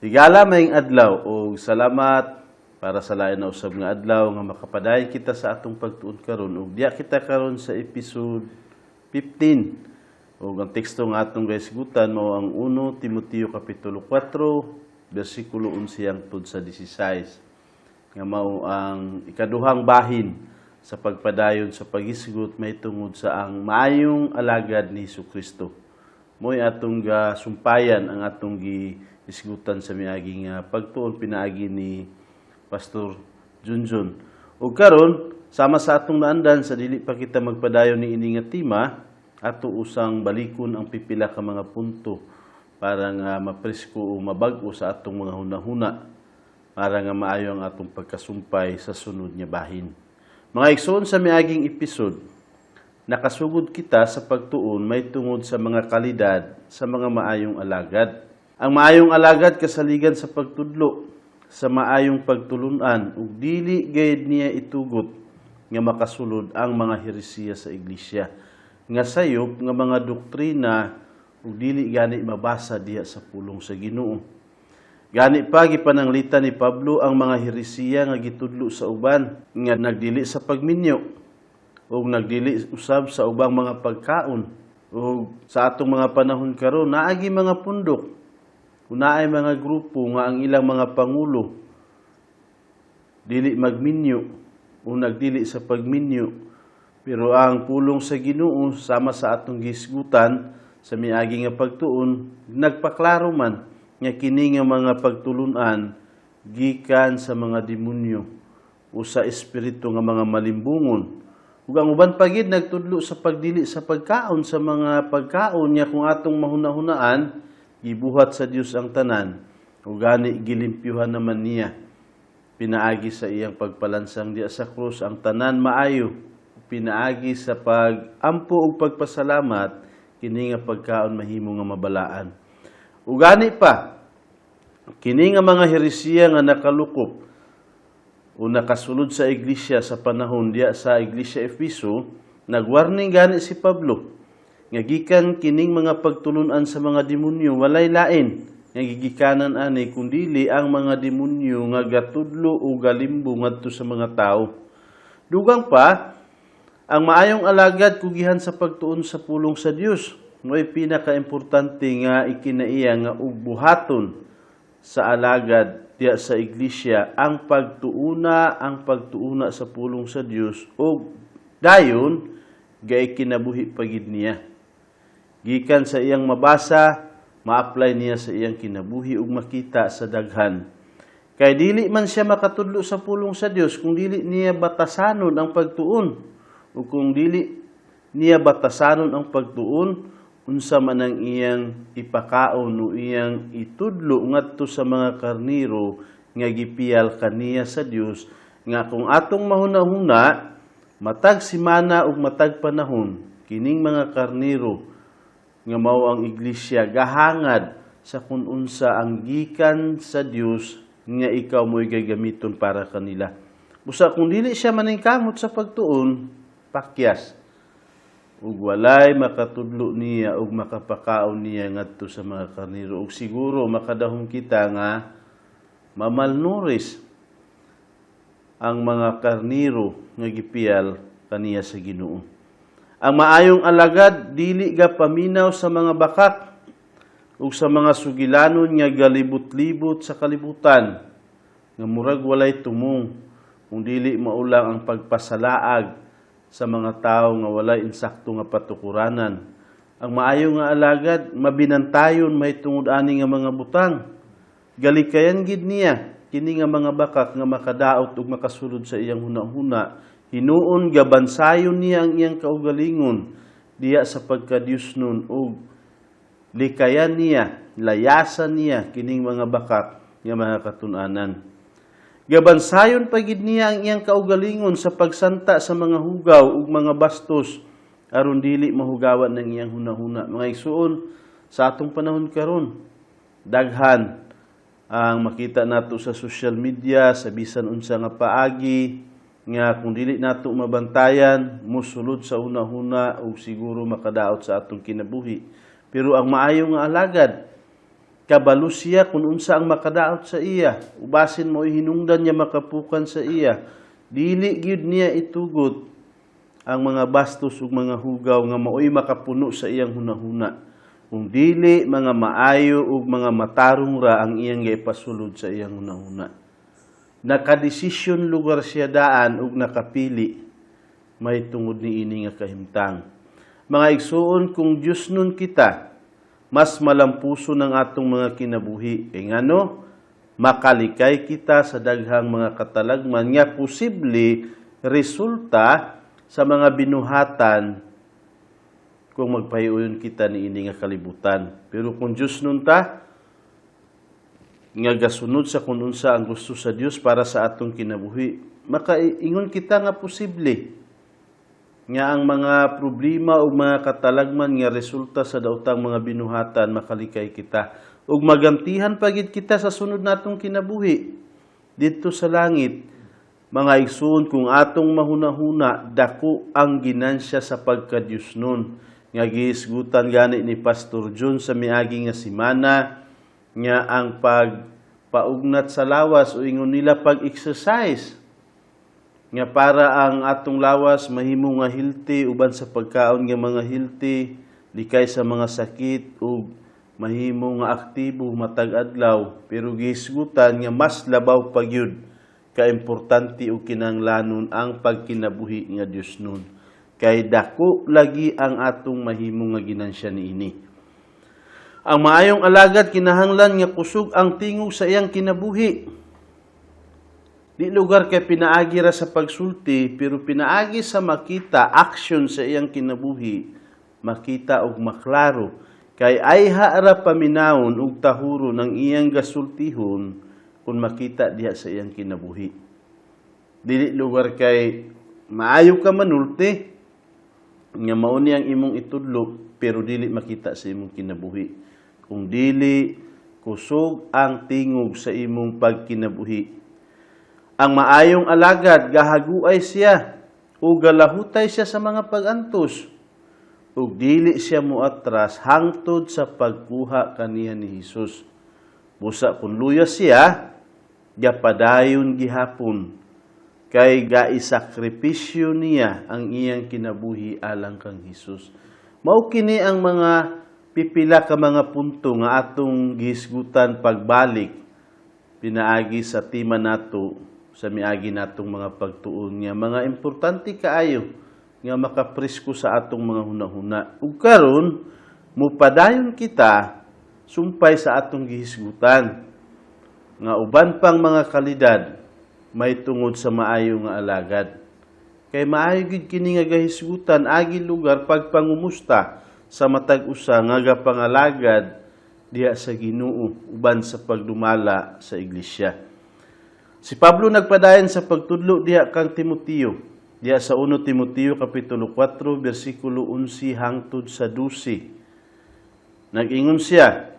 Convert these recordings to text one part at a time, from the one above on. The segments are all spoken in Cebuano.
Higala, maayong adlaw ug salamat para sa lain na usab nga adlaw nga makapadayon kita sa atong pagtuon karon. Ug diya kita karon sa episode 15. Ug ang teksto nga atong gahisgutan mao ang 1 Timoteo kapitulo 4 bersikulo 11 hangtod sa 16, nga mao ang ikaduhang bahin sa pagpadayon sa paghisgot mahitungod sa ang maayong alagad ni Kristo. Mo'y atong gasumpayan ang atong gihisgutan sa miaging pagtuon pinaagi ni Pastor Junjun. Ug karon, sama sa atong naandan, sa dili pa kita magpadayon ni ini nga tema, ato usang balikon ang pipila ka mga punto para nga mapresko o mabag-o sa atong mga hunahuna para nga maayo ang atong pagkasumpay sa sunod nga bahin. Mga igsoon, sa miaging episode, nakasugod kita sa pagtuon mahitungod sa mga kalidad sa mga maayong alagad. Ang maayong alagad kasaligan sa pagtudlo, sa maayong pagtulunan, ug dili gayud niya itugot nga makasulod ang mga heresiya sa iglesia, nga sayop nga mga doktrina ug dili gani mabasa diha sa pulong sa Ginoo. Gani pa gipananglitan ni Pablo ang mga heresiya nga gitudlo sa uban nga nagdili sa pagminyo ug nagdili usab sa ubang mga pagkaon. Ug sa atong mga panahon karon, naagi mga pundok, naay mga grupo nga ang ilang mga pangulo dili magminyo o nagdili sa pagminyo, pero ang pulong sa Ginoo, sama sa atong gihisgutan sa miagi nga pagtuon, nagpaklaro man nga kini nga mga pagtulunan gikan sa mga demonyo o sa espiritu nga mga malimbungon. Ug ang uban pa gid nagtudlo sa pagdili sa pagkaon sa mga pagkaon nga kung atong mahuna-hunaan, gibuhat sa Dios ang tanan ug gani gilimpyuhan naman niya pinaagi sa iyang pagpalansang diya sa krus ang tanan maayo. Pinaagi sa pag-ampo ug pagpasalamat, kini nga pagkaon mahimo nga mabalaan. Ug gani pa kini nga mga heresiya nga nakalukop o nakasulod sa iglesia sa panahon diya sa iglesia Efeso, nagwarning gani si Pablo nga gikan kining mga pagtulunan sa mga demonyo. Walay lain nga gigikanan ani kundili ang mga demonyo nga gatudlo o galimbo ngadto sa mga tao. Dugang pa, ang maayong alagad kugihan sa pagtuon sa pulong sa Dios. Mo'y pinakaimportante nga ikinaiya nga ug buhaton sa alagad diya sa iglesia ang pagtuuna sa pulong sa Dios ug dayon gay kinabuhi pa gid niya. Gikan sa iyang mabasa, ma-apply niya sa iyang kinabuhi ug makita sa daghan. Kay dili man siya makatudlo sa pulong sa Dios kung dili niya batasanon ang pagtuon. O kung dili niya batasanon ang pagtuon, unsa man ang iyang ipakaon o iyang itudlo ngadto sa mga karniro nga gipiyal kaniya sa Dios, nga kung atong mahuna-huna, matag simana ug matag panahon kining mga karniro nga mao ang iglesia gahangad sa kung unsa ang gikan sa Dios nga ikaw mo'y gagamiton para kanila. Busa kung dili siya maningkamot sa pagtuon, pakyas ug walay makatudlo niya ug makapakaon niya ngadto sa mga karniro, ug siguro makadahom kita nga mamalnourished ang mga karniro nga gipiyal kaniya sa Ginoo. Ang maayong alagad dili ga paminaw sa mga bakak ug sa mga sugilanon nga galibot-libot sa kalibutan nga murag walay tumong kung dili maulang ang pagpasalaag sa mga tao nga walay insakto nga patukuranan. Ang maayo nga alagad mabinantayon mahitungod ani nga mga butang. Galikayan gid niya kini nga mga bakak nga makadaot ug makasulod sa iyang hunahuna. Hinuon gabansayon niya ang iyang kaugalingon diya sa pagka-Diyos nun ug likayan niya, layasan niya kining mga bakak nga mga katun-anan. Gabansayon pa gid niya ang iyang kaugalingon sa pagsanta sa mga hugaw ug mga bastos aron dili mahugawan ng iyang hunahuna. Mga igsuon, sa atong panahon karon, daghan ang makita nato sa social media, sa bisan unsa nga paagi, nga kung dili nato mabantayan, musulod sa hunahuna ug siguro makadaot sa atong kinabuhi. Pero ang maayo nga alagad, Kabalo siya kung unsa ang makadaot sa iya, ubasin mo'y hinungdan niya makapukan sa iya. Dili gyud niya itugot ang mga bastos ug mga hugaw nga mao'y makapuno sa iyang hunahuna. Kung dili, mga maayo ug mga matarong ra ang iyang gipasulod sa iyang hunahuna. Nakadesisyon lugar siya daan ug nakapili may tungod ni ini nga kahimtang. Mga igsuon, kung Diyos nun kita, mas malampuso ng atong mga kinabuhi. Kay ngano, makalikay kita sa daghang mga katalagman nga posible resulta sa mga binuhatan kung magpahiuyon kita ni ini nga kalibutan. Pero kung Diyos nun ta, nga gasunod sa kung unsa ang gusto sa Dios para sa atong kinabuhi, makaingon kita nga posible nga ang mga problema o mga katalagman nga resulta sa daotang mga binuhatan, makalikay kita ug magantihan pagid kita sa sunod natong kinabuhi didto sa langit. Mga igsoon, kung atong mahunahuna, dako ang ginansya sa pagka-Diyos nun nga gihisgutan gani ni Pastor John sa miagi nga simana nga ang pagpaugnat sa lawas o ingon nila pag-exercise nga para ang atong lawas mahimo nga healthy uban sa pagkaon nga mga healthy, likay sa mga sakit ug mahimo nga aktibo matag adlaw, pero gihisgutan nga mas labaw pa gyud kaimportante ug kinahanglanon ang pagkinabuhi nga Dios nun kay dako lagi ang atong mahimo nga ginansya niini. Ang maayong alagad kinahanglan nga kusog ang tingog sa iyang kinabuhi. Di lugar kay pinaagi ra sa pagsulti, pero pinaagi sa makita action sa iyang kinabuhi, makita og maklaro kay ayha ra paminawon ug tahuron ang iyang gasultihon kung makita diha sa iyang kinabuhi. Dili lugar kay maayo ka manulti nga mao ni ang imong itudlo, pero dili makita sa imong kinabuhi. Kung dili kusog ang tingog sa imong pagkinabuhi. Ang maayong alagad gahaguay siya o galahutay siya sa mga pagantos ug dili siya moatras hangtod sa pagkuha kaniya ni Hesus. Busa kung luya siya, gapadayon gihapon kay gaisakripisyo niya ang iyang kinabuhi alang kang Hesus. Mao kini ang mga pipila ka mga punto nga atong gihisgutan pagbalik pinaagi sa tema nato sa miagi natong mga pagtuon nga mga importante kaayo nga makapresko sa atong mga hunahuna. Ug karon mupadayon kita sumpay sa atong gihisgutan nga uban pang mga kalidad may tungod sa maayo nga alagad. Kay maayo gid kini nga gahisgutan agi lugar pagpangumusta sa matag usa nga gapangalagad diha sa Ginoo uban sa pagdumala sa iglesia. Si Pablo nagpadayon sa pagtudlo diha kang Timoteo. Diha sa 1 Timoteo kapitulo 4 bersikulo 11 hangtod sa 12. Nag-ingon siya,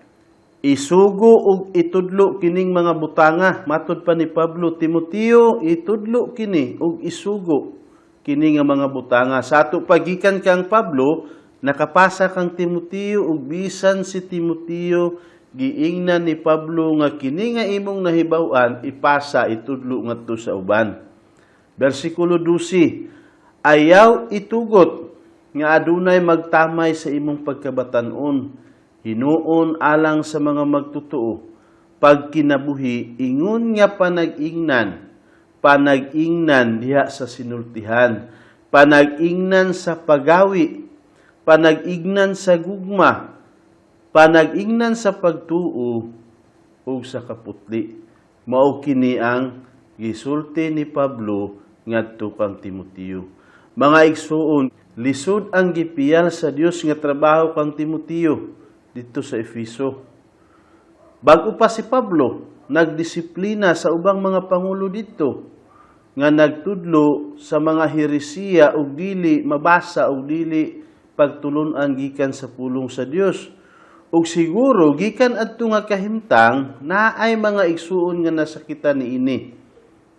"Isugo ug itudlo kining mga butanga." Matod pa ni Pablo, "Timoteo, itudlo kini ug isugo kini nga mga butanga." Sa ato pagikan kang Pablo, nakapasa kang Timoteo ug bisan si Timoteo giingnan ni Pablo nga kini nga imong nahibaw-an, ipasa, itudlo ngadto sa uban. Bersikulo 12, "Ayaw itugot nga adunay magtamay sa imong pagkabatan-on. Hinuon alang sa mga magtotoo, pagkinabuhi ingon nga panag-ingnan, panag-ingnan diha sa sinultihan, panag-ingnan sa pagawi, panag-ingnan sa gugma, panag-ingnan sa pagtuo ug sa kaputli." Mao kini ang gisulti ni Pablo ngadto kang Timoteo. Mga igsuon, lisod ang gipiyal sa Dios nga trabaho kang Timoteo didto sa Efeso. Bago pa si Pablo nagdisiplina sa ubang mga pangulo didto nga nagtudlo sa mga heresiya ug dili mabasa ug dili pagtulun-an gikan sa pulong sa Dios. Ug siguro gikan adto nga kahimtang naay mga igsuon nga nasakitan niini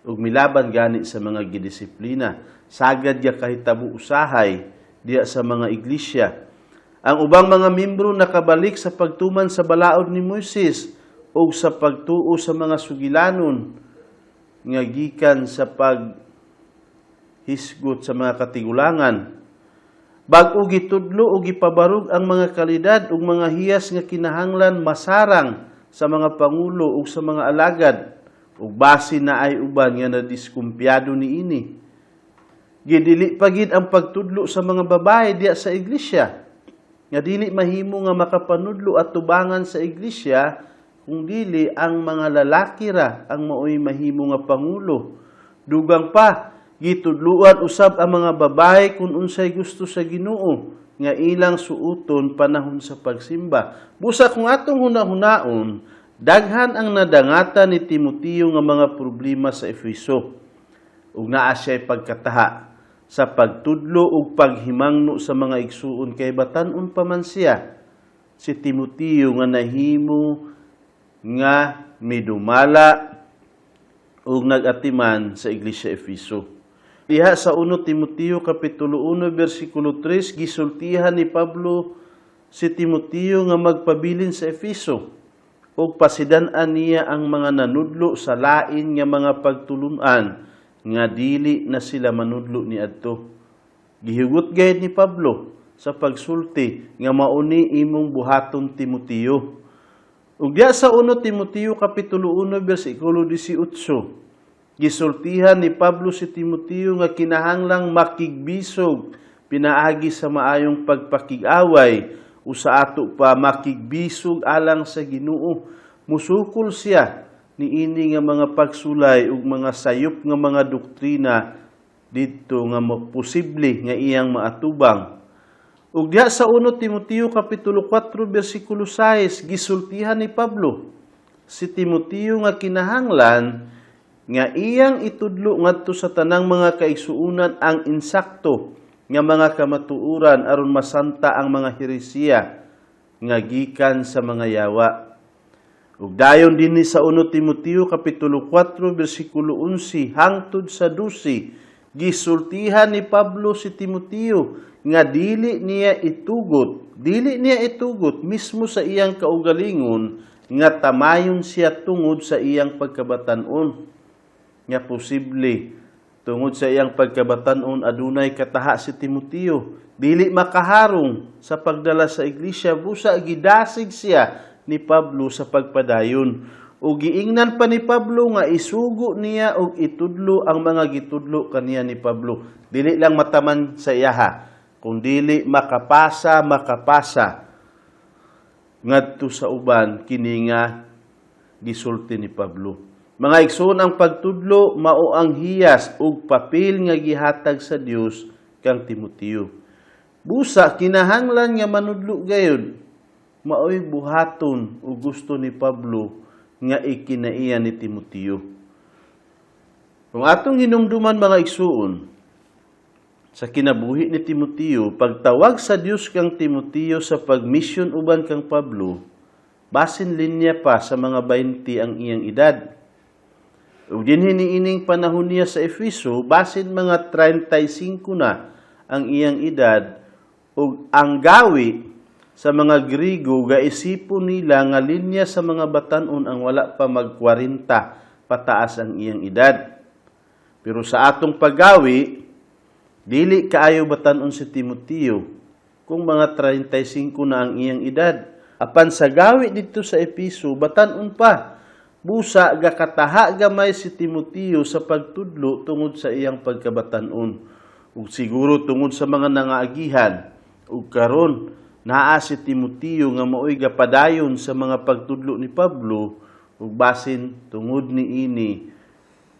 ug milaban gani sa mga gidisiplina. Sagad ga kahitabo usahay diha sa mga iglesia. Ang ubang mga membro nakabalik sa pagtuman sa balaod ni Moises ug sa pagtuo sa mga sugilanon nga gikan sa paghisgot sa mga katigulangan. Bag-o gitudlo o gipabarog ang mga kalidad ug mga hiyas nga kinahanglan masarang sa mga pangulo ug sa mga alagad, ug base naay uban nga nadiskumpiyado niini. Gidili pa gid ang pagtudlo sa mga babae diya sa iglesia, nga dili mahimo nga makapanudlo at tubangan sa iglesia kung dili ang mga lalaki ra ang maoy mahimo nga pangulo. Dugang pa, gitudluan usab ang mga babae kung unsay gusto sa Ginoo nga ilang suoton panahon sa pagsimba. Busa kung atong hunahunaon, daghan ang nadangatan ni Timoteo nga mga problema sa Efeso, ug naa siya'y pagkataha sa pagtudlo ug paghimangno sa mga igsuon kay batan-on pa man siya, si Timoteo, nga nahimo nga midumala ug nag-atiman sa iglesia Efeso. Diha sa 1 Timoteo kapitulo 1 bersikulo 3, gisultihan ni Pablo si Timoteo nga magpabilin sa Efeso ug pasidan-an niya ang mga nanudlo sa lain nga mga pagtulunan nga dili na sila manudlo ni adto. Gihugot gayud ni Pablo sa pagsulti nga mauni imong buhaton, Timoteo. Ug diya sa 1 Timoteo kapitulo 1 bersikulo 18, gisultihan ni Pablo si Timoteo nga kinahanglang makigbisog pinaagi sa maayong pagpakig-away o sa ato pa makigbisog alang sa Ginoo. Musukol siya niini nga mga pagsulay ug mga sayop nga mga doktrina didto nga posible nga iyang maatubang. Ug diha sa 1 Timoteo kapitulo 4 bersikulo 6, gisultihan ni Pablo si Timoteo nga kinahanglan nga iyang itudlo ngadto sa tanang mga kaigsuonan ang insakto nga mga kamatuoran aron masanta ang mga heresiya nga gikan sa mga yawa. Ug dayon dinhi sa 1 Timoteo kapitulo 4 bersikulo 11 hangtod sa 12, gisultihan ni Pablo si Timoteo nga dili niya itugot mismo sa iyang kaugalingon nga tamayon siya tungod sa iyang pagkabatan-on, nga posible tungod sa iyang pagkabatan-on adunay kataha si Timoteo, dili makaharong sa pagdala sa iglesia. Busa gidasig siya ni Pablo sa pagpadayon ug giingnan pa ni Pablo nga isugo niya og itudlo ang mga gitudlo kaniya ni Pablo, dili lang mataman sa iyaha kung dili makapasa ngadto sa uban kini nga gisulti ni Pablo. Mga igsoon, ang pagtudlo mao ang hiyas ug papel nga gihatag sa Dios kang Timoteo. Busa kinahanglan nga manudlo gayud maoy buhaton ug gusto ni Pablo nga ikinaiya ni Timoteo. Kung atong hinumduman, mga igsuon, sa kinabuhi ni Timoteo, pagtawag sa Dios kang Timoteo sa pagmisyon uban kang Pablo, basin linya pa sa mga 20 ang iyang edad. Ug dinhi niining panahon niya sa Efeso, basin mga 35 na ang iyang edad, ug ang gawi sa mga Grigo, gaisipon nila nga linya sa mga batan-on ang wala pa mag-40 pataas ang iyang edad. Pero sa atong paggawi, dili kaayo batan-on si Timoteo kung mga 35 na ang iyang edad. Apan sa gawi didto sa Episo, batan-on pa. Busa gakataha gamay si Timoteo sa pagtudlo tungod sa iyang pagkabatan-on. Ug siguro tungod sa mga nangaagihan. Ug karon naa si Timoteo nga maoy gapadayon sa mga pagtudlo ni Pablo, ug basin tungod niini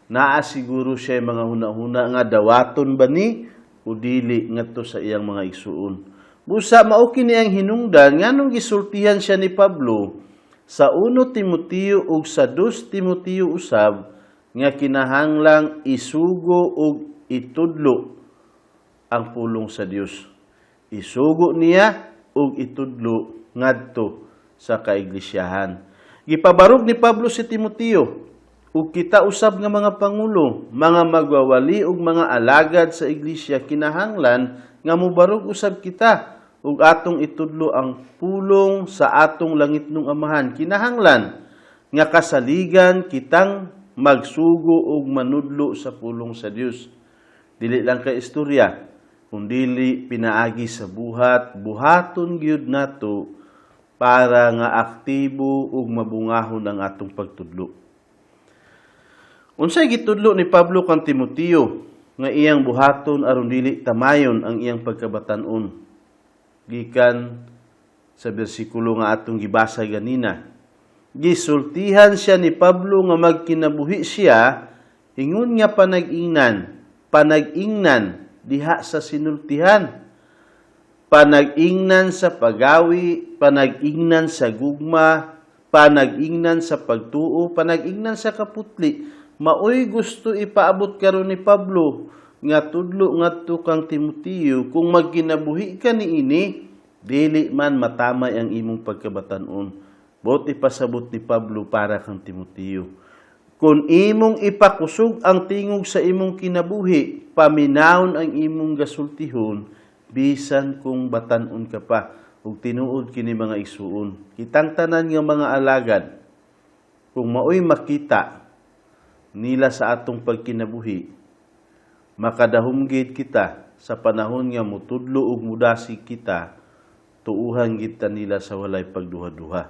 naa siguro siya mga hunahuna nga dawaton ba ni o dili ngadto sa iyang mga igsuon. Busa mao kini ang hinungdan nganong gisultihan siya ni Pablo sa 1 Timoteo ug sa 2 Timoteo usab nga kinahanglang isugo ug itudlo ang pulong sa Dios. Isugo niya ug itudlo ngadto sa kaiglisyahan. Gipabarog ni Pablo si Timoteo ug kita usab nga mga pangulo, mga magwawali ug mga alagad sa iglesia, kinahanglan nga mobarog usab kita ug atong itudlo ang pulong sa atong langitnong Amahan, kinahanglan nga kasaligan kitang magsugo ug manudlo sa pulong sa Dios. Dili lang kay istorya, kundili pinaagi sa buhat, buhaton gyud nato para nga aktibo ug mabungahon ang atong pagtudlo. Unsay gitudlo ni Pablo kang Timoteo nga iyang buhaton aron dili tamayon ang iyang pagkabatan-on? Gikan sa bersikulo nga atong gibasa ganina, gisultihan siya ni Pablo nga magkinabuhi siya ingon nga panag-ingnan, panag-ingnan diha sa sinultihan, panag-ingnan sa pagawi, panag-ingnan sa gugma, panag-ingnan sa pagtuo, panag-ingnan sa kaputli. Maoy gusto ipaabot karon ni Pablo nga tudlo ngadto kang Timoteo: kung magkinabuhi ka niini, dili man matamay ang imong pagkabatan-on. Buot ipasabot ni Pablo para kang Timoteo, kung imong ipakusog ang tingog sa imong kinabuhi, paminawon ang imong gasultihon, bisan kung batan-on ka pa. Ug tinuod kini, mga igsuon, kitang tanan nga mga alagad, kung maoy makita nila sa atong pagkinabuhi, makadahom gid kita sa panahon nga mutudlo ug mudasig kita, tuuhan gid ta nila sa walay pagduha-duha.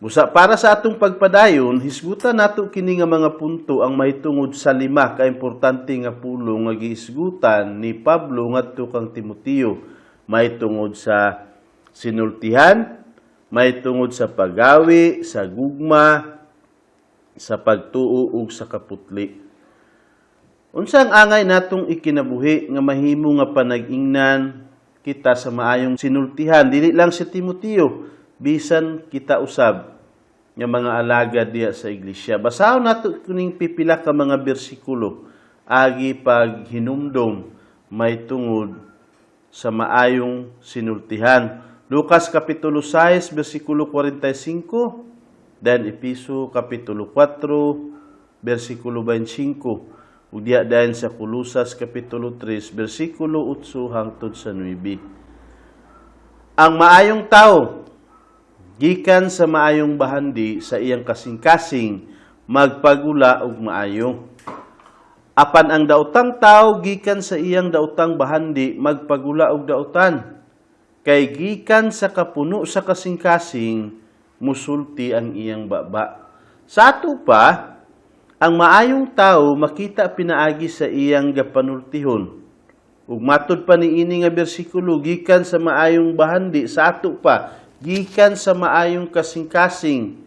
Busa para sa atong pagpadayon, hisgutan nato kini nga mga punto ang mahitungod sa lima ka importante nga pulong nga gihisgutan ni Pablo ngadto kang Timoteo mahitungod sa sinultihan, mahitungod sa pagawi, sa gugma, sa pagtuo ug sa kaputli. Unsa ang angay natong ikinabuhi nga mahimo nga panag-ingnan kita sa maayong sinultihan? Dili lang si Timoteo, bisan kita usab nga mga alagad diha sa iglesia. Basahon nato kuning pipila ka mga bersikulo agi pag hinumdom mahitungod sa maayong sinultihan. Lucas kapitulo 6 bersikulo 45, then Epeso kapitulo 4 bersikulo 25, ug diha dayon sa Kolosas kapitulo 3 bersikulo 8 hangtod sa 9. Ang maayong tao, gikan sa maayong bahandi sa iyang kasing-kasing, magpagula og maayo. Apan ang daotang tao, gikan sa iyang daotang bahandi, magpagula og daotan. Kay gikan sa kapuno sa kasing-kasing musulti ang iyang baba. Sa ato pa, ang maayong tao makita pinaagi sa iyang gapanultihon. Ug matud pa niini nga bersikulo, gikan sa maayong bahandi, sa ato pa, gikan sa maayong kasing-kasing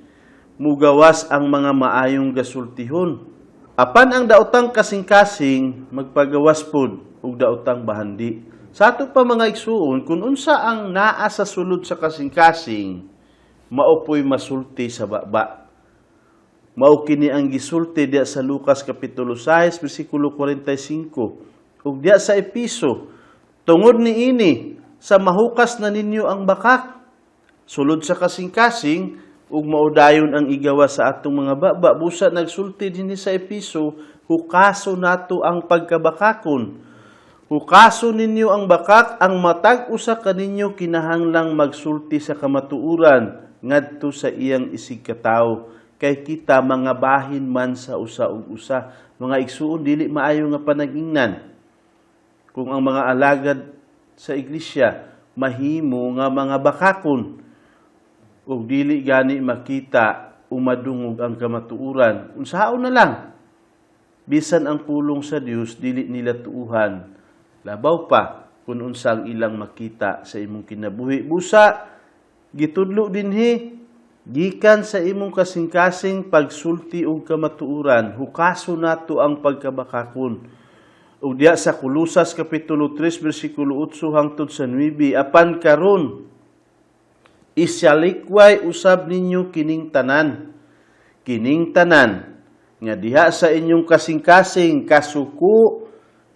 mugawas ang mga maayong gasultihon. Apan ang daotang kasing-kasing magpagawas pod og daotang bahandi. Sa ato pa, mga igsuon, kung unsa ang naa sa sulod sa kasing-kasing, mao poy masulti sa baba. Mao kini ang gisulti diya sa Lucas kapitulo 6 bersikulo 45 ug diya sa Epeso, tungod niini sa mahukas na ninyo ang bakak. Sulod sa kasing-kasing ug mao dayon ang igawas sa atong mga baba. Busa nagsulti dinhi sa Epeso, hukaso nato ang pagkabakakon. Hukaso ninyo ang bakak, ang matag usa kaninyo kinahanglang magsulti sa kamatuoran ngadto sa iyang isigkatawo, kay kita mga bahin man sa usa ug usa. Mga igsuon, dili maayo nga panag-ingnan kung ang mga alagad sa iglesia mahimo nga mga bakakon ug dili gani makita o madungog ang kamatuoran. Unsaon na lang, bisan ang pulong sa Dios dili nila tuuhan, labaw pa kung unsa ang ilang makita sa imong kinabuhi. Busa gitudlo dinhi, gikan sa imong kasing-kasing pagsulti og kamatuoran, hukaso nato ang pagkabakakon. Ug diya sa Kolosas kapitulo 3 bersikulo 8 hangtod sa 9, apan karon isalikway usab ninyo kining tanan. Kining tanan nga diha sa inyong kasing-kasing: kasuko,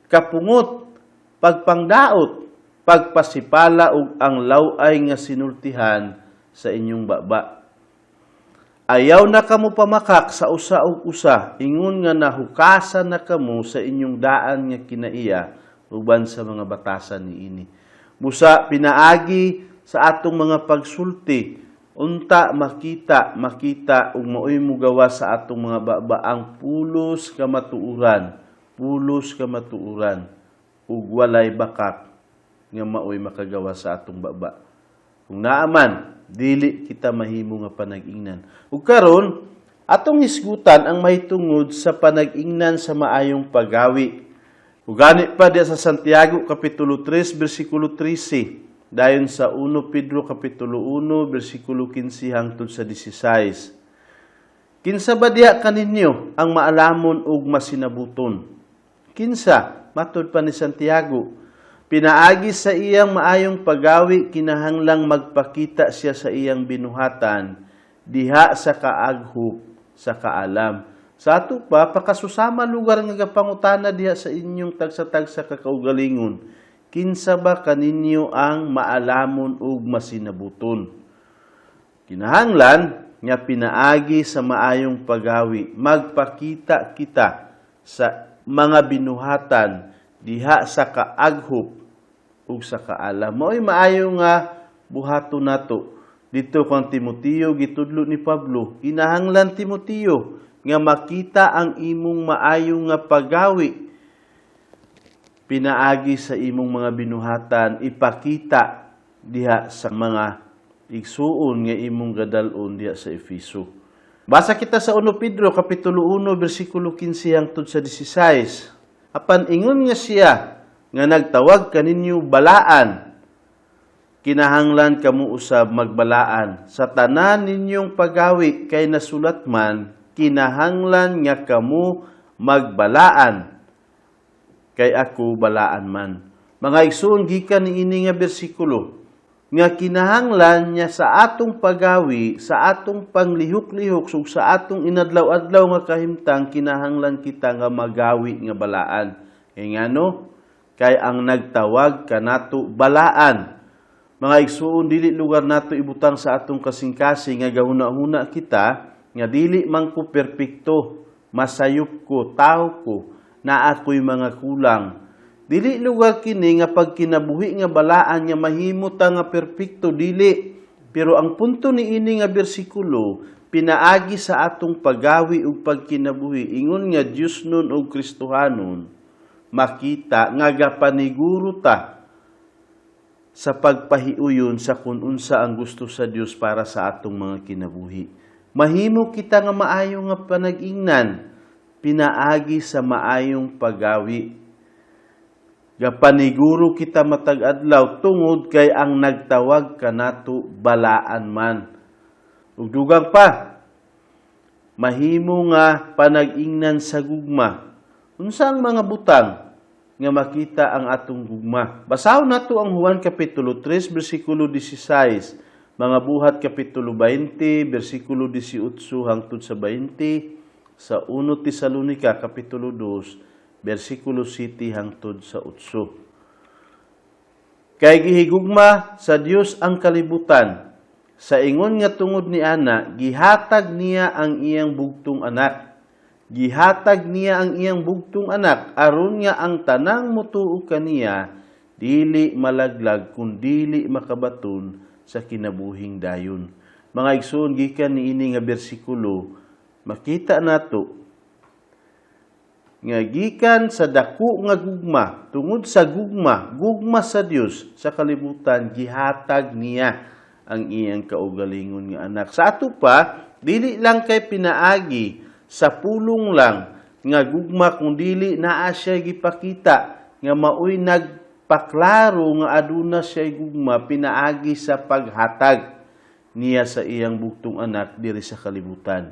kapungot, pagpangdaot, pagpasipala ug ang law-ay nga sinultihan sa inyong baba. Ayaw na kamo pamakak sa usa ug usa, ingon nga nahukasan na kamo sa inyong daan nga kinaiya uban sa mga batasan niini. Busa pinaagi sa atong mga pagsulti, unta makita, makita ug maoy mugawa sa atong mga baba ang pulos kamatuoran, pulos kamatuoran ug walay bakak nga maoy makagawa sa atong baba. Kung naa man, dili kita mahimo nga panag-ingnan. Ug karon, atong hisgutan ang mahitungod sa panag-ingnan sa maayong pagawi. Ug gani pa diya sa Santiago kapitulo 3 bersikulo 13, dayon sa 1 Pedro kapitulo 1 bersikulo 15 hangtod sa 16. Kinsa ba diha kaninyo ang maalamon ug masinabuton? Kinsa? Matod pa ni Santiago, pinaagi sa iyang maayong pagawi, kinahanglang magpakita siya sa iyang binuhatan diha sa kaaghop sa kaalam. Sa ato pa, pakasusama lugar nga gapangutana diha sa inyong tagsa-tagsa ka kaugalingon, kinsa ba kaninyo ang maalamon ug masinabuton? Kinahanglan nga pinaagi sa maayong pagawi, magpakita kita sa mga binuhatan diha sa kaaghop ug sa kaalam. Mao'y maayo nga buhaton nato. Dito kang Timoteo, gitudlo ni Pablo, kinahanglan, Timoteo, nga makita ang imong maayo nga pagawi pinaagi sa imong mga binuhatan, ipakita diha sa mga igsuon nga imong gadal-on diha sa Efeso. Basa kita sa 1 Pedro kapitulo 1 bersikulo 15 hangtod sa 16. Apan ingon nga siya nga nagtawag kaninyo balaan, kinahanglan kamo usab magbalaan sa tanan ninyong pagawi, kay nasulat man, "Kinahanglan nga kamo magbalaan kay ako balaan man." Mga igsoon, gikan niini nga bersikulo nga kinahanglan niya sa atong pagawi, sa atong panglihok-lihok, ug sa atong inadlaw-adlaw nga kahimtang, kinahanglan kita nga magawi nga balaan. Kay ngano? Kay ang nagtawag kanato balaan. Mga igsuon, dili lugar nato ibutang sa atong kasing-kasing nga gahuna-huna kita nga dili man ko perpekto, masayop ko, tao ko, naa ko'y mga kulang. Dili lugar kini nga pagkinabuhi nga balaan nga mahimo ta nga perpekto, dili. Pero ang punto ni ini nga bersikulo, pinaagi sa atong pagawi ug pagkinabuhi ingon nga Diosnon ug Kristohanon, makita nga gapaniguro ta sa pagpahiuyon sa kung unsa ang gusto sa Dios para sa atong mga kinabuhi. Mahimo kita nga maayo nga panag-ingnan pinaagi sa maayong pagawi. Gapaniguro kita matag adlaw tungod kay ang nagtawag kanato balaan man. Ug dugang pa, mahimo nga panag-ingnan sa gugma. Unsa ang mga butang nga makita ang atong gugma? Basahon nato ang Juan kapitulo 3 bersikulo 16, Mga Buhat kapitulo 20 bersikulo 18 hangtod sa 20, sa 1 Tesalonica kapitulo 2 bersikulo 7 hangtod sa 8. Kay gihigugma sa Dios ang kalibutan, sa ingon nga tungod ni ana gihatag niya ang iyang bugtong anak. Gihatag niya ang iyang bugtong anak aron nga ang tanang mutuo kaniya dili malaglag kun dili makabaton sa kinabuhing dayon. Mga igsoon, gikan niini nga bersikulo, makita nato nga gikan sa dako nga gugma, tungod sa gugma, gugma sa Dios sa kalibutan, gihatag niya ang iyang kaugalingon nga anak. Sa ato pa, dili lang kay pinaagi sa pulong lang nga gugma, kung dili naa siya gipakita nga maoy nagpaklaro nga aduna siya gugma pinaagi sa paghatag niya sa iyang bugtong anak diri sa kalibutan.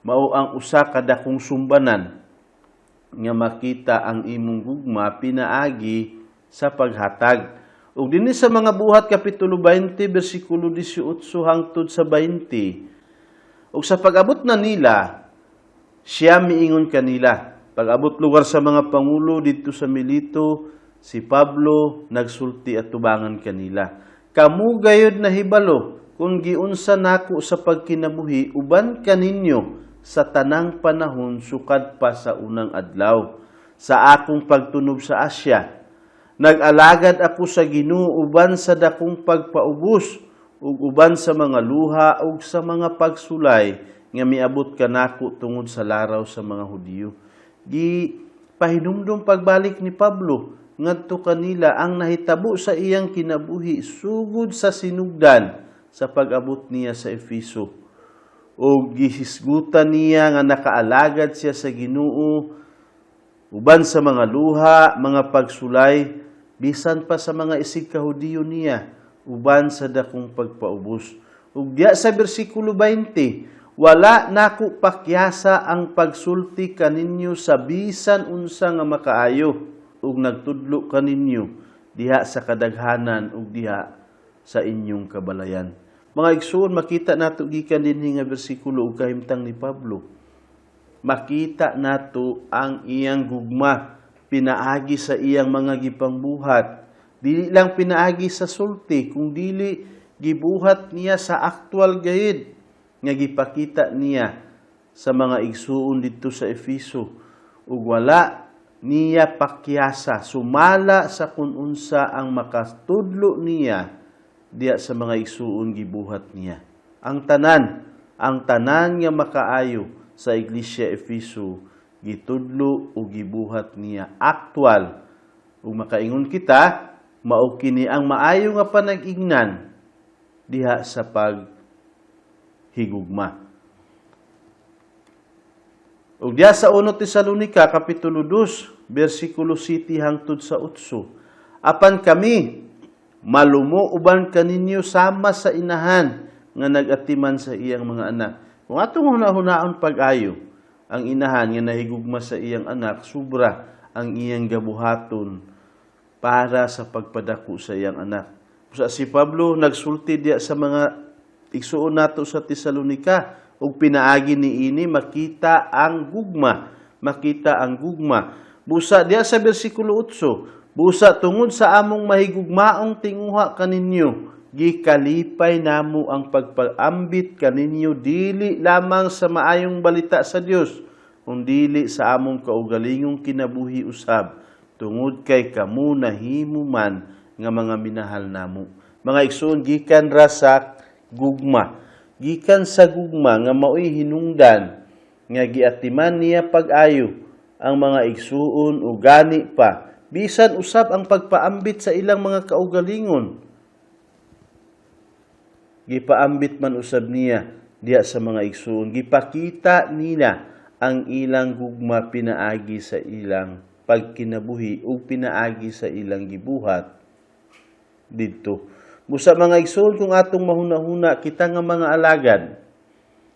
Mao ang usa ka dakong sumbanan nga makita ang imong gugma pinaagi sa paghatag. Ug dinhi sa Mga Buhat kapitulo 20 bersikulo 18 hangtod sa 20. Ug sa pag-abot na nila, siya miingon kanila. Pag-abot lugar sa mga pangulo didto sa Milito, si Pablo nagsulti at tubangan kanila. "Kamu gayud nahibalo kung giunsa nako sa pagkinabuhi uban kaninyo sa tanang panahon sukad pa sa unang adlaw sa akong pagtunob sa Asya. Nag-alagad ako sa Ginoo uban sa dakong pagpaubos ug uban sa mga luha ug sa mga pagsulay nga miabot kanako tungod sa laraw sa mga Hudiyo. Gi pahinumdum pagbalik ni Pablo ngadto kanila ang nahitabo sa iyang kinabuhi sugod sa sinugdan sa pag-abot niya sa Efeso. O gihisgutan niya nga nakaalagad siya sa Ginoo uban sa mga luha, mga pagsulay, bisan pa sa mga isig kahudiyo niya, uban sa dakong pagpaubos. Ug diya sa bersikulo 20, "Wala nako pakyasa ang pagsulti kaninyo sa bisan unsa nga makaayo ug nagtudlo kaninyo diha sa kadaghanan ug diha sa inyong kabalayan." Mga igsoon, makita nato gikan dinhi nga bersikulo ug kahimtang ni Pablo, makita nato ang iyang gugma pinaagi sa iyang mga gipangbuhat. Dili lang pinaagi sa sulti, kung dili gibuhat niya sa aktual gayud nga gipakita niya sa mga igsuon didto sa Efeso, ug wala niya pakyasa sumala sa kung unsa ang makatudlo niya diya sa mga igsuon, gibuhat niya ang tanan nga makaayo sa Iglesia Efeso, gitudlo o gibuhat niya aktual. Ug makaingon kita, mao kini ang maayo nga panag-ingnan diha sa paghigugma. Ug diha sa 1 Tesalonica kapitulo 2 bersikulo 7 hangtod sa 8, "Apan kami malumo uban kaninyo sama sa inahan nga nagatiman sa iyang mga anak." Kung atong hunahunaon pag-ayo, ang inahan nga nahigugma sa iyang anak, sobra ang iyang gabuhaton para sa pagpadako sa iyang anak. Sa si Pablo nagsulti diya sa mga igsuon nato sa Tesalonica ug pinaagi niini makita ang gugma, makita ang gugma. Busa diya sa bersikulo 8, "Busa tungod sa among mahigugmaong tinguha kaninyo, gikalipay namo ang pagpaambit kaninyo dili lamang sa maayong balita sa Dios, kundili sa among kaugalingong kinabuhi usab, tungod kay kamo nahimo man nga mga minahal namo." Mga igsoon, gikan ra sa gugma. Gikan sa gugma nga maoy hinungdan nga giatiman niya pag-ayo ang mga igsuon o gani pa bisan usab ang pagpaambit sa ilang mga kaugalingon, gipaambit man usab niya diha sa mga igsuon. Gipakita nila ang ilang gugma pinaagi sa ilang pagkinabuhi ug pinaagi sa ilang gibuhat didto. Busa, mga igsoon, kung atong mahuna-huna, kita nga mga alagad,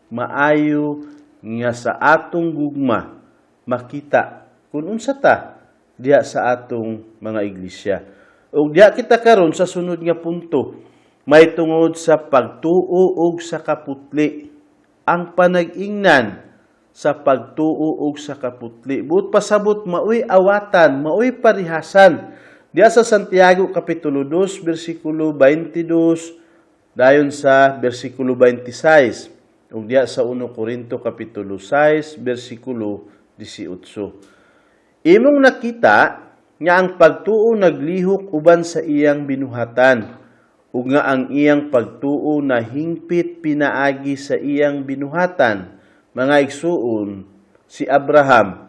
maayo nga sa atong gugma makita kung unsa ta diha sa atong mga iglesia. Ug diha kita karon sa sunod nga punto, may tungod sa pagtuo ug sa kaputli. Ang panag-ingnan sa pagtuo ug sa kaputli. Buot pasabot, maoy awatan, maoy parihasan. Diya sa Santiago kapitulo 2 bersikulo 22 dayon sa bersikulo 26 ug diya sa 1 Korinto kapitulo 6 bersikulo 18. "Imong nakita nga ang pagtuo naglihok uban sa iyang binuhatan ug nga ang iyang pagtuo nahingpit pinaagi sa iyang binuhatan." Mga igsuon, si Abraham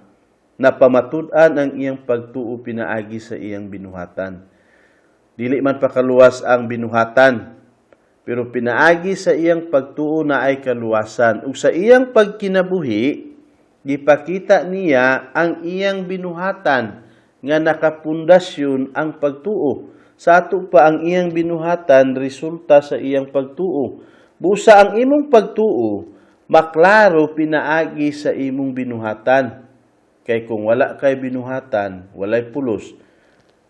napamatud-an ang iyang pagtuo pinaagi sa iyang binuhatan. Dili man pakaluwas ang binuhatan, pero pinaagi sa iyang pagtuo na ay kaluwasan. Ug sa iyang pagkinabuhi, gipakita niya ang iyang binuhatan nga nakapundasyon ang pagtuo. Sa ato pa, ang iyang binuhatan resulta sa iyang pagtuo. Busa ang imong pagtuo maklaro pinaagi sa imong binuhatan. Kay kung wala kay binuhatan, walay pulos.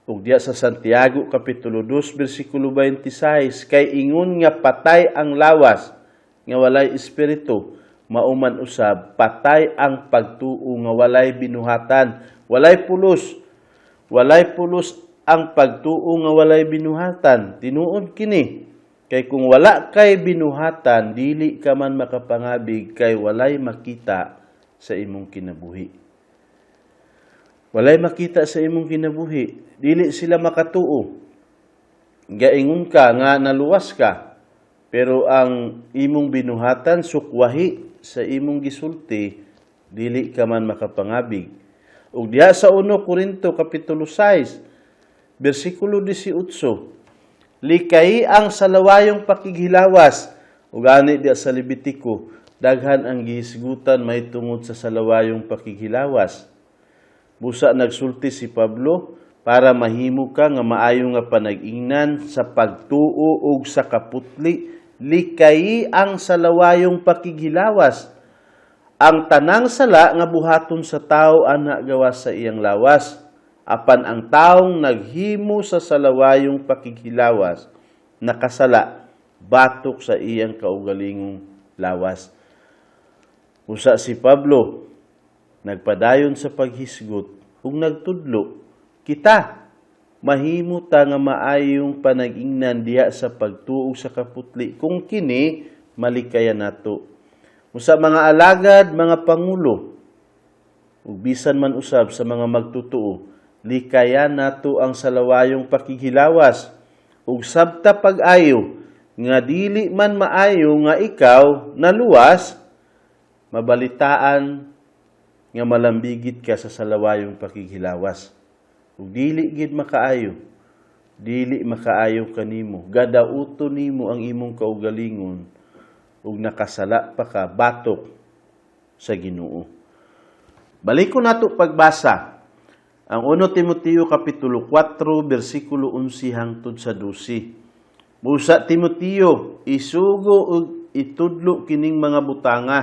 Ug diya sa Santiago kapitulo 2 bersikulo 26, "Kay ingon nga patay ang lawas nga walay espiritu, mauman usab patay ang pagtuo nga walay binuhatan." Walay pulos. Walay pulos ang pagtuo nga walay binuhatan. Tinuod kini. Kay kung wala kay binuhatan, dili ka man makapangabig kay walay makita sa imong kinabuhi. Walay makita sa imong kinabuhi, dili sila makatuo. Gaingon ka nga naluwas ka, pero ang imong binuhatan sukwahi sa imong gisulti, dili ka man makapangabig. Ug diha sa 1 Korinto kapitulo 6 bersikulo 18, likay ang salawayong pakighilawas. Ug gani diha sa Levitico, daghan ang gihisgutan mahitungod sa salawayong pakighilawas. Busa nagsulti si Pablo, para mahimo ka nga maayo nga panag-ingnan sa pagtuo ug sa kaputli, likay ang salawayong pakighilawas. Ang tanang sala nga buhaton sa tao ana gawas sa iyang lawas. Apan ang taong naghimo sa salawayong pakighilawas, nakasala batok sa iyang kaugalingong lawas. Usa si Pablo nagpadayon sa paghisgot ug nagtudlo, kita mahimo ta nga maayong panag-ingnan diha sa pagtuo sa kaputli kung kini malikayan nato. Usa mga alagad, mga pangulo, ug bisan man usab sa mga magtutuo, likayan nato ang salawayong pakighilawas ug sabta pag-ayo nga dili man maayo nga ikaw naluwas, mabalitaan nga malambigit ka sa salawayong pakighilawas. Ug dili gid makaayo, dili makaayo kanimo, gadauto nimo ang imong kaugalingon ug nakasala pa ka batok sa Ginoo. Balik ko nato pagbasa ang 1 Timoteo kapitulo 4 bersikulo 11 hangtod sa 12. Busa Timoteo, isugo ug itudlo kining mga butanga.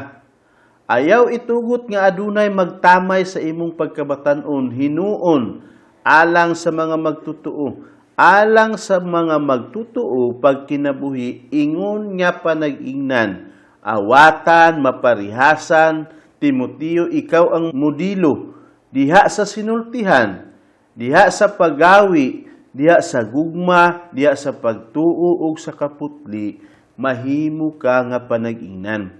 Ayaw itugot nga adunay magtamay sa imong pagkabatan-on, hinuon alang sa mga magtutuo. Alang sa mga magtutuo pagkinabuhi ingon nga panag-ingnan, awatan, maparihasan. Timoteo, ikaw ang modelo diha sa sinultihan, diha sa pagawi, diha sa gugma, diha sa pagtuo ug sa kaputli, mahimo ka nga panag-ingnan.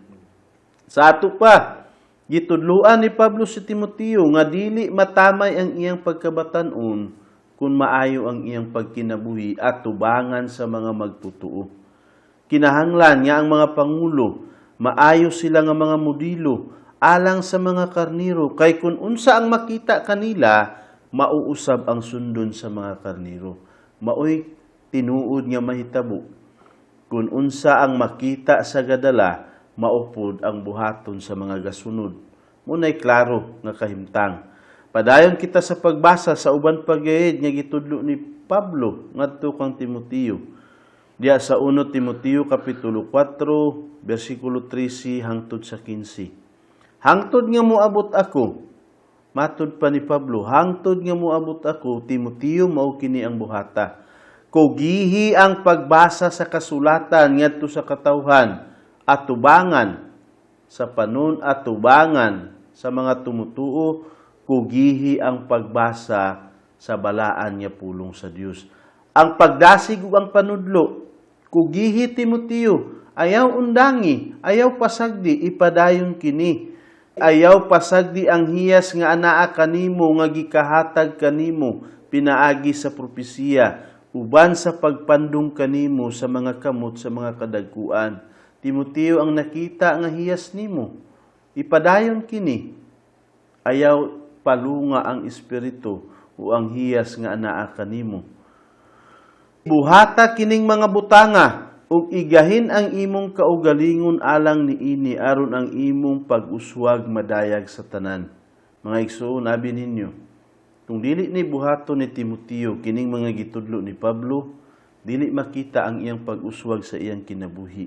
Sa ato pa, gitudloan ni Pablo si Timoteo nga dili matamay ang iyang pagkabatan-on kung maayo ang iyang pagkinabuhi at tubangan sa mga magtutuo. Kinahanglan nga ang mga pangulo, maayo sila nga mga modelo alang sa mga karniro, kay kung unsa ang makita kanila, mauusab ang sundon sa mga karniro. Maoy tinuod nga mahitabo. Kung unsa ang makita sa gadala, maupod ang buhaton sa mga gasunod. Muna'y klaro nga kahimtang. Padayon kita sa pagbasa sa uban pagayid nga gitudlo ni Pablo ngadto kang Timoteo. Diya sa 1 Timoteo kapitulo 4 bersikulo 13 hangtod sa 15. Hangtod nga moabot ako, matud pa ni Pablo, hangtod nga moabot ako, Timoteo, mao kini ang buhata. Kugihi ang pagbasa sa kasulatan ngadto sa katawhan, atubangan sa panon atubangan sa mga tumutuo, kugihi ang pagbasa sa balaan nga pulong sa Dios. Ang pagdasig ug ang panudlo, kugihi, Timoteo, ayaw undangi, ayaw pasagdi, ipadayon kini. Ayaw pasagdi ang hiyas nga anaa kanimo nga gikahatag kanimo pinaagi sa propesiya uban sa pagpandong kanimo sa mga kamot sa mga kadagkuan. Timoteo, ang nakita nga hiyas nimo, ipadayon kini. Ayaw palunga ang espiritu o ang hiyas nga anaa kanimo. Buhata kining mga butanga ug igahin ang imong kaugalingon alang niini aron ang imong pag-uswag madayag sa tanan. Mga igsoon, abi ninyo, kung dili ni buhaton ni Timoteo kining mga gitudlo ni Pablo, dili makita ang iyang pag-uswag sa iyang kinabuhi.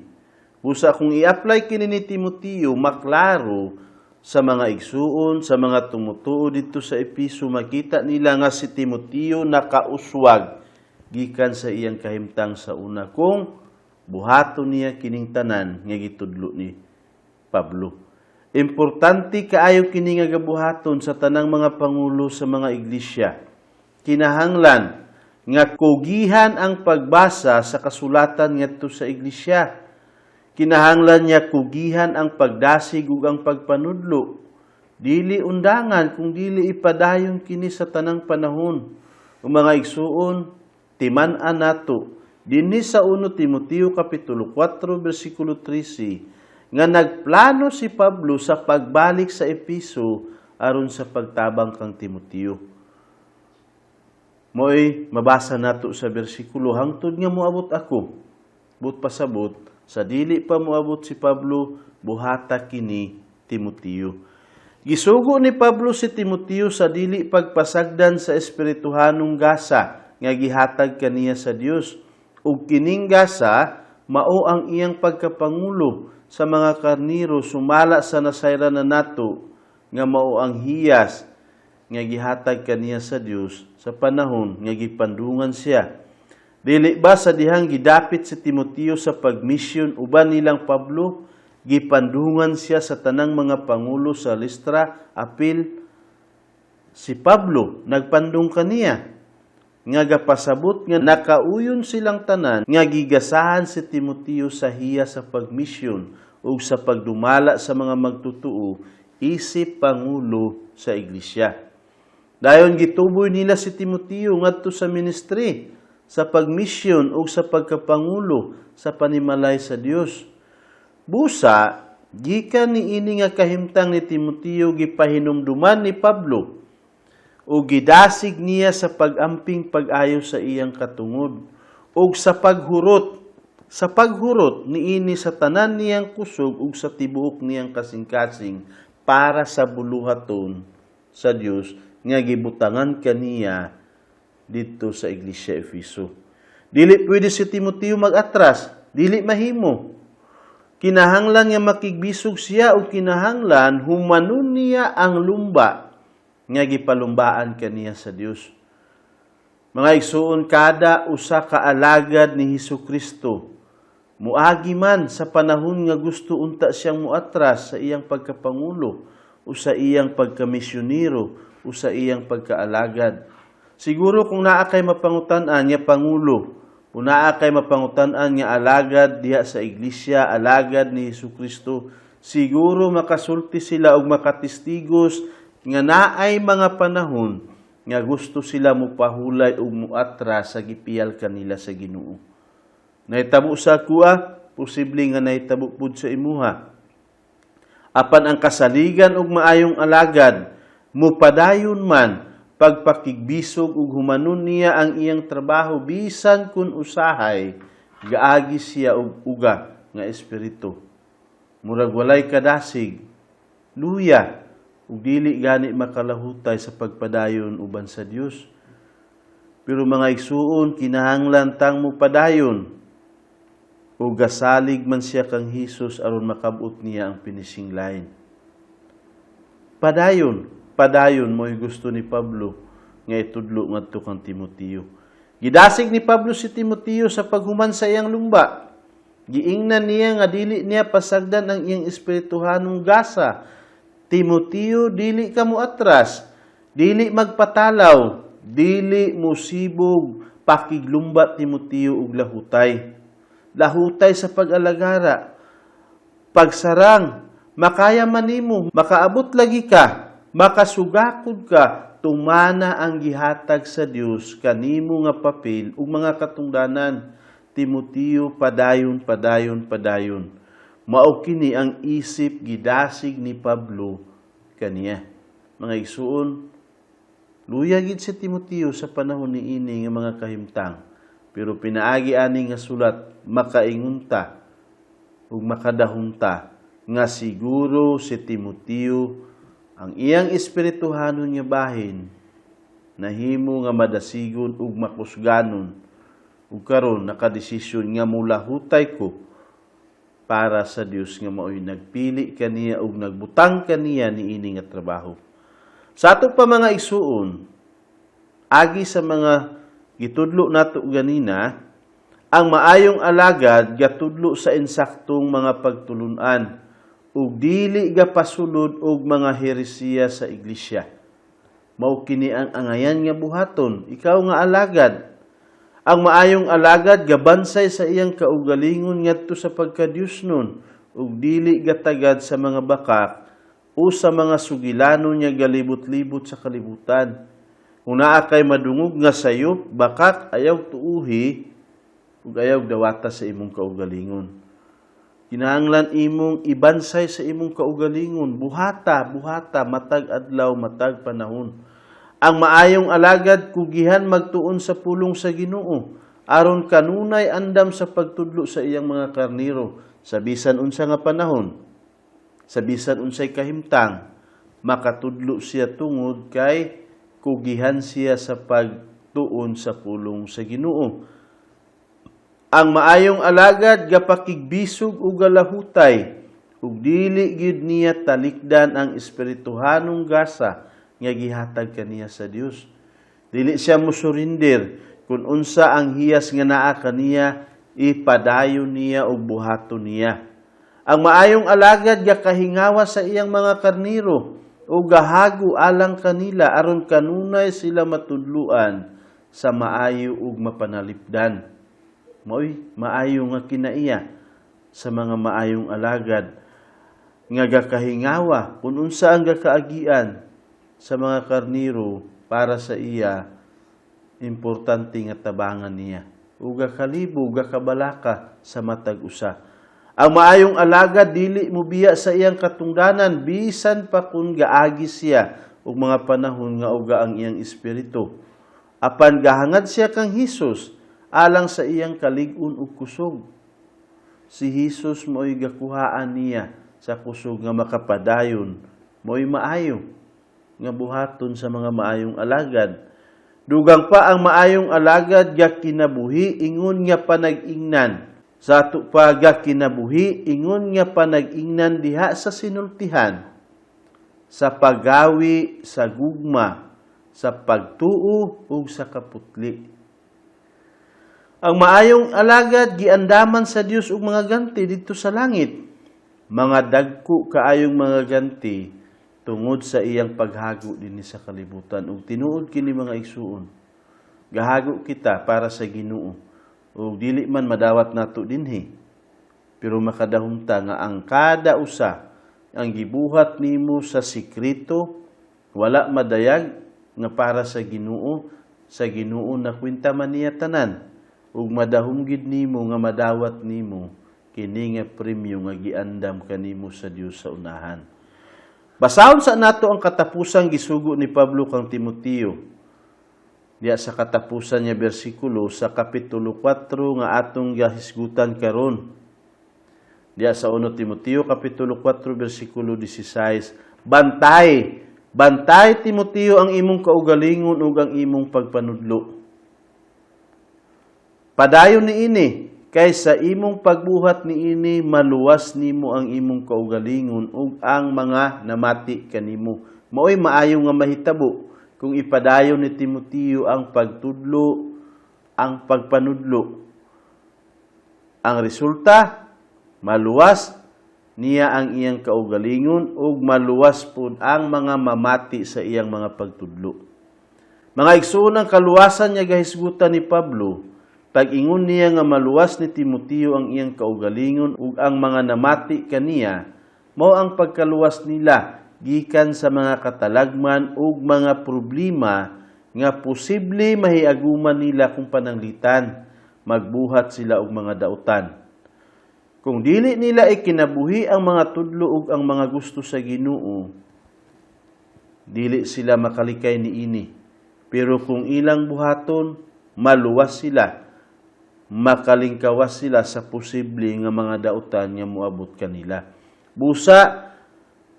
Busa kung i-apply kini ni Timoteo, maklaro sa mga igsuon, sa mga tumutuo dito sa Episo, makita nila nga si Timoteo nakauswag gikan sa iyang kahimtang sa una kung buhaton niya kining tanan nga gitudlo ni Pablo. Importante kaayo kini nga gabuhaton sa tanang mga pangulo sa mga iglesia. Kinahanglan nga kugihan ang pagbasa sa kasulatan ngadto sa iglesia. Kinahanglan niya kugihan ang pagdasig ug ang pagpanudlo. Dili undangan kung dili ipadayon kini sa tanang panahon. Ug mga igsuon, timan-an nato dinhi sa 1 Timoteo kapitulo 4 bersikulo 13 nga nagplano si Pablo sa pagbalik sa Epeso aron sa pagtabang kang Timoteo. Mo'y mabasa nato sa bersikulo, "Hangtod nga moabot ako." But pasabot, sa dili pa moabot si Pablo, buhata kini, Timoteo. Gisugo ni Pablo si Timoteo sa dili pagpasagdan sa espirituhanong gasa nga gihatag kaniya sa Dios. Ug kining gasa mao ang iyang pagkapangulo sa mga karniro sumala sa nasayran na nato nga mao ang hiyas nga gihatag kaniya sa Dios sa panahon nga gipandungan siya. Dili ba sa dihang gidapit si Timoteo sa pagmisyon uban nilang Pablo, gipandungan siya sa tanang mga pangulo sa Listra, apil si Pablo nagpandong kaniya, nga gapasabot nga nakauyon silang tanan nga gigasahan si Timoteo sa hiya sa pagmisyon ug sa pagdumala sa mga magtutuo isip pangulo sa iglesia. Dayon gituboy nila si Timoteo ngadto sa ministry, sa pagmisyon ug sa pagkapangulo sa panimalay sa Dios. Busa, gikan niini nga kahimtang ni Timoteo, gipahinumduman ni Pablo o gidasig niya sa pag-amping pag-ayo sa iyang katungod ug sa paghurot niini sa tanan niyang kusog ug sa tibuok niyang kasing-kasing para sa buluhaton sa Dios nga gibutangan kaniya didto sa Iglesia Efeso. Dili pwede si Timoteo mag-atras, dili mahimo. Kinahanglan nga makigbisog siya o kinahanglan humanon niya ang lumba nga gipalumbaan kaniya sa Dios. Mga igsuon, kada usa ka alagad ni Hesus Kristo muagi man sa panahon nga gusto unta siyang muatras sa iyang pagkapangulo o sa iyang pagkamisyonero o sa iyang pagkaalagad. Siguro kung naa kay mapangutan-an nga pangulo, kung naa kay mapangutan-an nga alagad diha sa iglesia, alagad ni Hesus Kristo, siguro makasulti sila og makatestigos nga naay mga panahon nga gusto sila mupahulay ug muatras sa gipiyal kanila sa Ginoo. Nahitabo sa akoa, posible nga nahitabo pud sa imuha. Apan ang kasaligan ug maayong alagad, mupadayon man pagpakigbisog ug humanon niya ang iyang trabaho bisan kun usahay gaagi siya og uga nga espiritu. Murag walay kadasig, luya, ug dili gani makalahutay sa pagpadayon uban sa Dios. Pero mga igsuon, kinahanglan tang mupadayon ug gasalig man siya kang Hesus aron makabot niya ang finishing line. Padayon, padayon, mo'y gusto ni Pablo nga itudlo ngadto kang Timoteo. Gidasig ni Pablo si Timoteo sa paghuman sa iyang lumba. Giingnan niya nga dili niya pasagdan ang iyang espirituhanong gasa. "Timoteo, dili ka mo atras, dili magpatalaw, dili mo sibog, pakiglumba, Timoteo, ug lahutay. Lahutay sa pag-alagara. Pagsarang, makaya man nimo, makaabot lagi ka, makasugakod ka, tumana ang gihatag sa Dios kanimo nga papel ug mga katungdanan. Timoteo, padayon, padayon, padayon." Mao kini ang isip gidasig ni Pablo kaniya. Mga igsuon, luya gid si Timoteo sa panahon niini nga mga kahimtang. Pero pinaagi ani nga sulat, makaingon ta ug makadahom ta nga siguro si Timoteo, ang iyang espirituhanon nga bahin nahimo nga madasigon ug makusganon ug karon nakadesisyon nga mulahutay ko para sa Dios nga maoy nagpili kaniya ug nagbutang kaniya niini nga trabaho. Sa ato pa, mga igsuon, agi sa mga gitudlo nato ganina, ang maayong alagad gatudlo sa insaktong mga pagtulunan ug dili gapasulod og mga heresiya sa iglesia. Mao kini ang angayan nga buhaton, ikaw nga alagad. Ang maayong alagad gabansay sa iyang kaugalingon ngadto sa pagkadiyosnon ug dili gatagad sa mga bakak o sa mga sugilano niya galibot-libot sa kalibutan. Kung naa kay madungog nga sayop, bakak, ayaw tuuhi ug ayaw dawata sa imong kaugalingon. Kinahanglan imong ibansay sa imong kaugalingon, buhata, buhata matag adlaw, matag panahon. Ang maayong alagad kugihan magtuon sa pulong sa Ginoo aron kanunay andam sa pagtudlo sa iyang mga karniro sa bisan unsa nga panahon, sa bisan unsay kahimtang, makatudlo siya tungod kay kugihan siya sa pagtuon sa pulong sa Ginoo. Ang maayong alagad gapakigbisog ug galahutay ug dili gyud niya talikdan ang espirituhanong gasa nga gihatag kaniya sa Dios. Dili siya musurinder kung unsa ang hiyas nga naa kaniya, ipadayon niya ug buhaton niya. Ang maayong alagad gakahingawa sa iyang mga karniro ug gahago alang kanila aron kanunay sila matudluan sa maayo ug mapanalipdan. Maoy maayo nga kinaiya sa mga maayong alagad nga gakahingawa kung unsa ang gakaagian sa mga karniro. Para sa iya, importante nga tabangan niya ug gakalibo, gakabalaka sa matag usa. Ang maayong alagad dili mobiya sa iyang katungdanan bisan pa kung gaagi siya og mga panahon nga uga ang iyang espiritu. Apan gahangad siya kang Hesus alang sa iyang kalig-on ug kusog. Si Hesus mo'y gakuhaan niya sa kusog nga makapadayon. Mo'y maayo nga buhaton sa mga maayong alagad. Dugang pa, ang maayong alagad gakinabuhi ingon nga panag-ingnan. Sa ato pa, gakinabuhi ingon nga panag-ingnan diha sa sinultihan, sa paggawi sa gugma, sa pagtuo ug sa kaputli. Ang maayong alagad giandaman sa Dios og mga ganti didto sa langit. Mga dagko kaayong mga ganti tungod sa iyang paghago dinhi sa kalibutan. Ug tinuod kini, mga igsuon. Gahago kita para sa Ginoo. Ug dili man madawat nato dinhi. Pero makadahom ta nga ang kada usa ang gibuhat nimo sa sikreto, wala madayag, nga para sa Ginoo, sa Ginoo na kwenta man niya tanan, ug madahom gid nimo nga madawat nimo kini nga premyo nga giandam kanimo sa Dios sa unahan. Basahon sa nato ang katapusang gisugo ni Pablo kang Timoteo. Diya sa katapusan niya bersikulo sa kapitulo 4 nga atong gahisgutan karon. Diya sa 1 Timoteo kapitulo 4 bersikulo 16. "Bantay, bantay, Timoteo, ang imong kaugalingon ug ang imong pagpanudlo. Padayon niini, kay sa imong pagbuhat niini maluwas nimo ang imong kaugalingon ug ang mga namati kanimo." Maoy maayo nga mahitabo kung ipadayon ni Timoteo ang pagtudlo, ang pagpanudlo. Ang resulta, maluwas niya ang iyang kaugalingon ug maluwas pud ang mga mamati sa iyang mga pagtudlo. Mga igsoon, ang kaluwasan niya gahisgutan ni Pablo, pag-ingon niya nga maluwas ni Timoteo ang iyang kaugalingon ug ang mga namati kaniya, mao ang pagkaluwas nila gikan sa mga katalagman ug mga problema nga posible mahiaguman nila kung pananglitan magbuhat sila og mga dautan. Kung dili nila ikinabuhi ang mga tudlo ug ang mga gusto sa Ginoo, dili sila makalikay niini. Pero kung ilang buhaton, maluwas sila, makalingkawas sila sa posible nga mga dautan nga moabot kanila. Busa,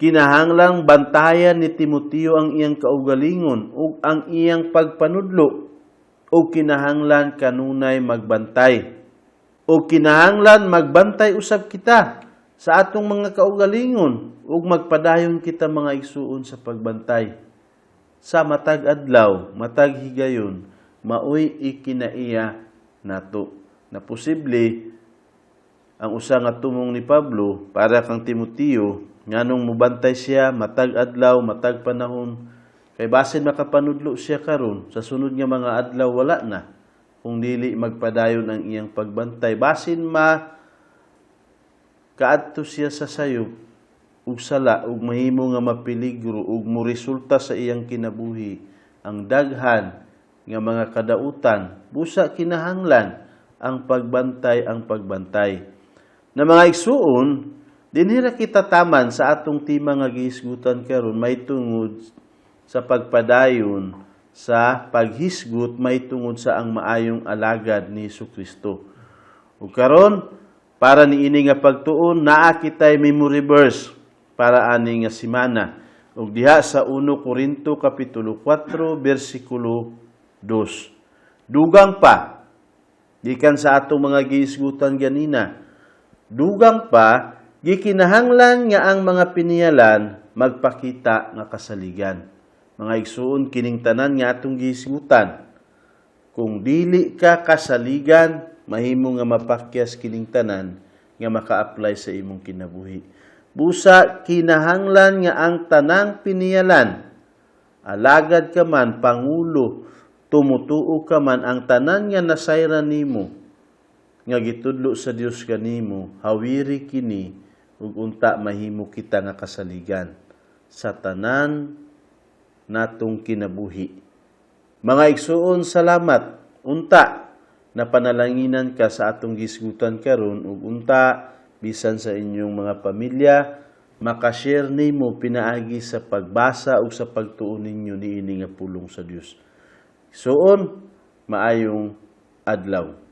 kinahanglang bantayan ni Timoteo ang iyang kaugalingon ug ang iyang pagpanudlo ug kinahanglan kanunay magbantay. O kinahanglan magbantay usab kita sa atong mga kaugalingon ug magpadayon kita, mga igsuon, sa pagbantay. Sa matag adlaw, matag higayon, maoy ikinaiya nato. Na posible ang usa nga tumong ni Pablo para kang Timoteo, nganong mubantay siya matag adlaw, matag panahon, kay basin makapanudlo siya karon, sa sunod nga mga adlaw wala na kung dili magpadayon ang iyang pagbantay. Basin ma kaadto siya sa sayop, og sala ug mahimo nga mapeligro ug moresulta sa iyang kinabuhi ang daghan nga mga kadautan. Busa kinahanglan ang pagbantay, ang pagbantay. Na mga igsuon, dinhi ra kita taman sa atong tema nga gihisgutan karon may tungod sa pagpadayon sa paghisgot may tungod sa ang maayong alagad ni Kristo. Ug karon, para niini nga pagtuon, naa kitay memory verse para ani nga semana. Ug diha sa 1 Korinto kapitulo 4 bersikulo 2. Dugang pa gikan sa atong mga gihisgutan ganina. Dugang pa, gikinahanglan nga ang mga piniyalan magpakita nga kasaligan. Mga igsuon, kining tanan nga atong gihisgutan, kung dili ka kasaligan, mahimo nga mapakyas kining tanan nga maka-apply sa imong kinabuhi. Busa kinahanglan nga ang tanang piniyalan, alagad ka man, pangulo, tumutuo ka man, ang tanan nga nasayran nimo nga gitudlo sa Dios kanimo, hawiri kini ug unta mahimo kita nga kasaligan sa tanan natong kinabuhi. Mga igsuon, salamat. Unta napanalanginan ka sa atong gisgutan karon ug unta bisan sa inyong mga pamilya makashare nimo pinaagi sa pagbasa ug sa pagtuon ninyo niini nga pulong sa Dios. Igsuon, maayong adlaw.